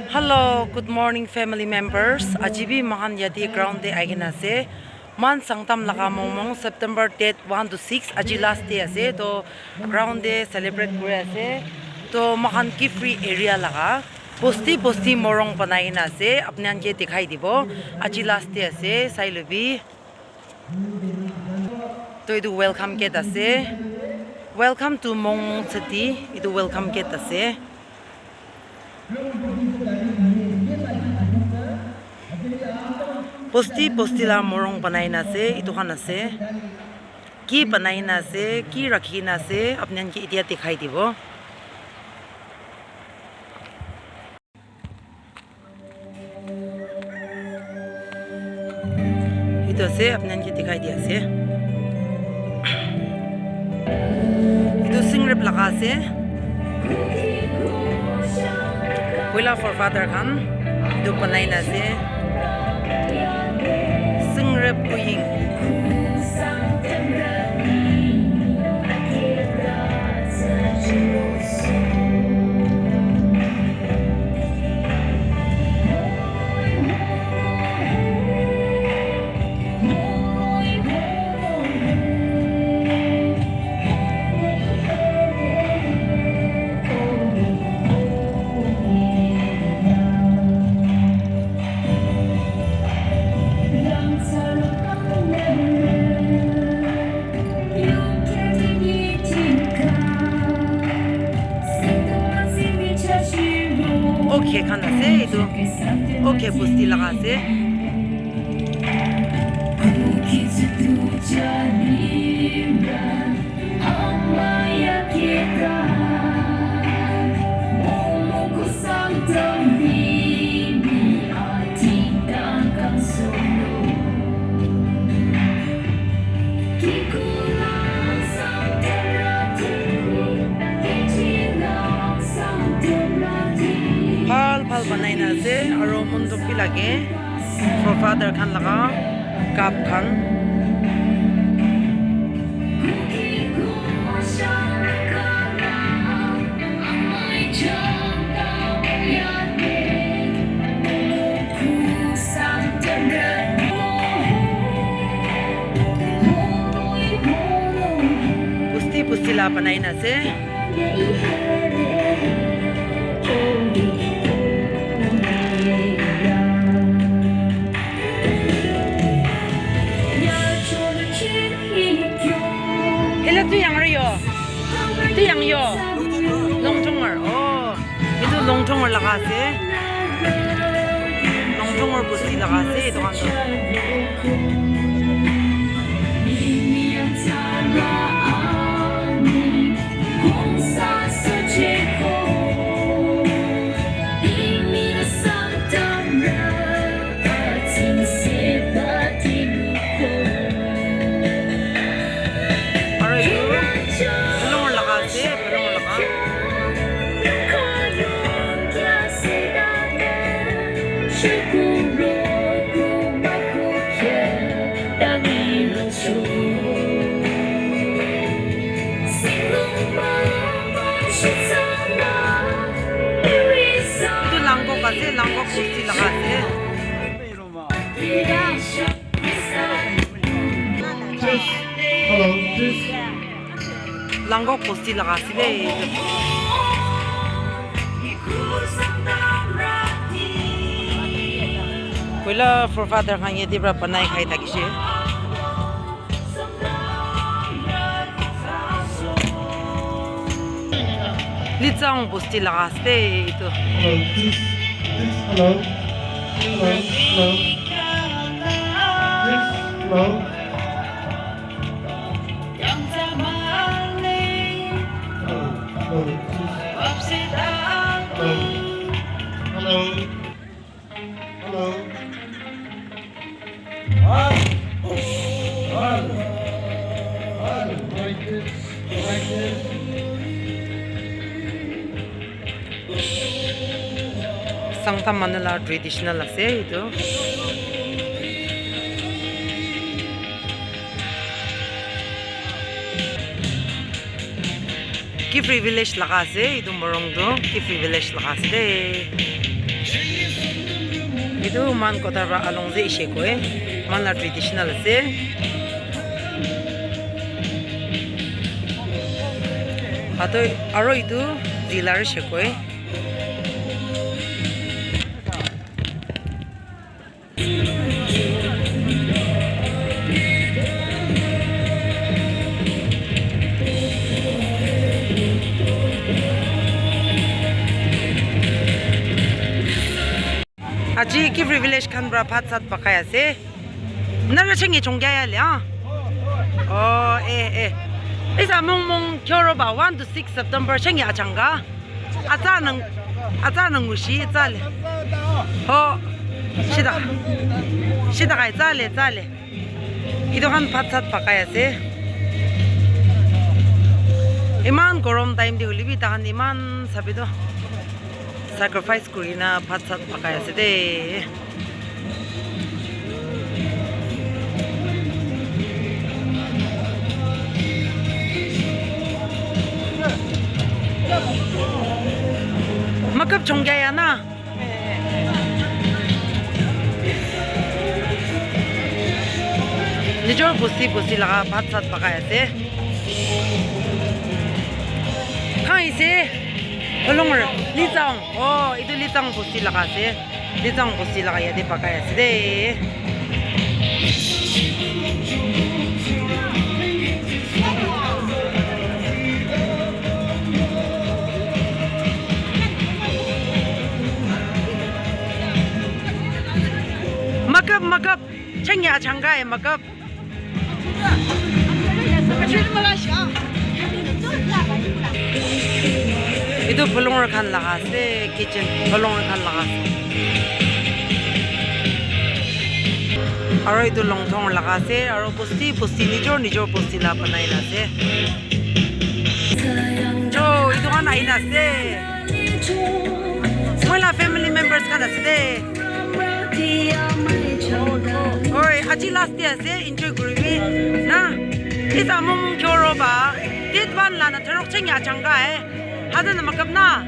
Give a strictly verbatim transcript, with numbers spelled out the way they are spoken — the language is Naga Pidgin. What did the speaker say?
Hello, good morning, family members. Aji bi moikhan yate ground te ahi kena ase. Moikhan Sangtam laga Mongmong, September date one to six, aji last day ase. To ground te celebrate kuri ase. To moikhan Kiphire area laga bosti bosti morung banai kena ase. Apni khan ke dikhai dibo. Aji last day ase, sai lobi. To etu welcome gate ase. Welcome to Mongmong city. Etu welcome gate ase. Bosti bosti la morung banai na ase. Etu khan ase. Ki banai na ase, ki rakhi na ase, apni khan ke etia dikhai dibo. Etu ase, apni khan ke dikhai di ase. Etu Singrep laga ase. Puila forefather khan etu banai na ase. Singrep kuying. Okay khan ase etu. Okay, bosti laga ase. Bhal bhal banai na ase aro monduk bi lage. Forefather khan laga cup khan. Pusti pusti la banai na ase. Ele tu yang ri yo. Tu yang yo. Longchongor. Oh. Etu Longchongor laga ase. Longchongor bosti laga ase etu khan tu. Aro etu balloon laga ase, balloon laga. Etu langkok ase, langkok bosti laga ase. Langkok bosti laga ase de. Poila forefather khan yate para banai khai thakishe. Litsang bosti laga ase etu. Hello, please, please, hello. Hello, hello. Please, hello. Hello, hello, please. Hello. Hello. Hello. Hello. Hello. Hello. Like this. Like this. Sangtam manu la traditional ase etu. Kiphire village laga ase, etu morung tu Kiphire village laga ase de. Etu man kotha para along je ishe koi, man la traditional ase. Ato aro itu zila ri she koi. Aji Kiphire village khan pra bhat sat pakai ase. Nara chengi chongya ya le, ah? Oh, eh, eh. Isa mong mong kyoro ba one to six September chengi achanga. Acha nang, acha nang ushi, acha le. Ho, shida. Shida kai, acha le, acha le. Itu khan bhat sat pakai ase. Iman gorom time te hoile bi tahan iman sabi do. Sacrifice kurina bhat sat pakai ase de. Makeup chongya ya na. Nijor bosti bosti laga bhat sat pakai ase. Khan ase? Holong ra, Lizang. Oh, itu Lizang bosti laga ase. Lizang bosti laga yate pakai ase de. Makeup, makeup. Chengya changga e makeup. Itu pulungur khan laga ase, kitchen pulungur khan laga ase. Aro itu longthong laga ase, aro bosti bosti nijor nijor bosti la banai na ase. Jo, itu khan ahi na ase. Moi la family members khan ase de. Oi, aji last day ase, enjoy kuribi na. Isa mong mong kyoro ba. Date one la na tharok chengya changga e. Hada na makeup na.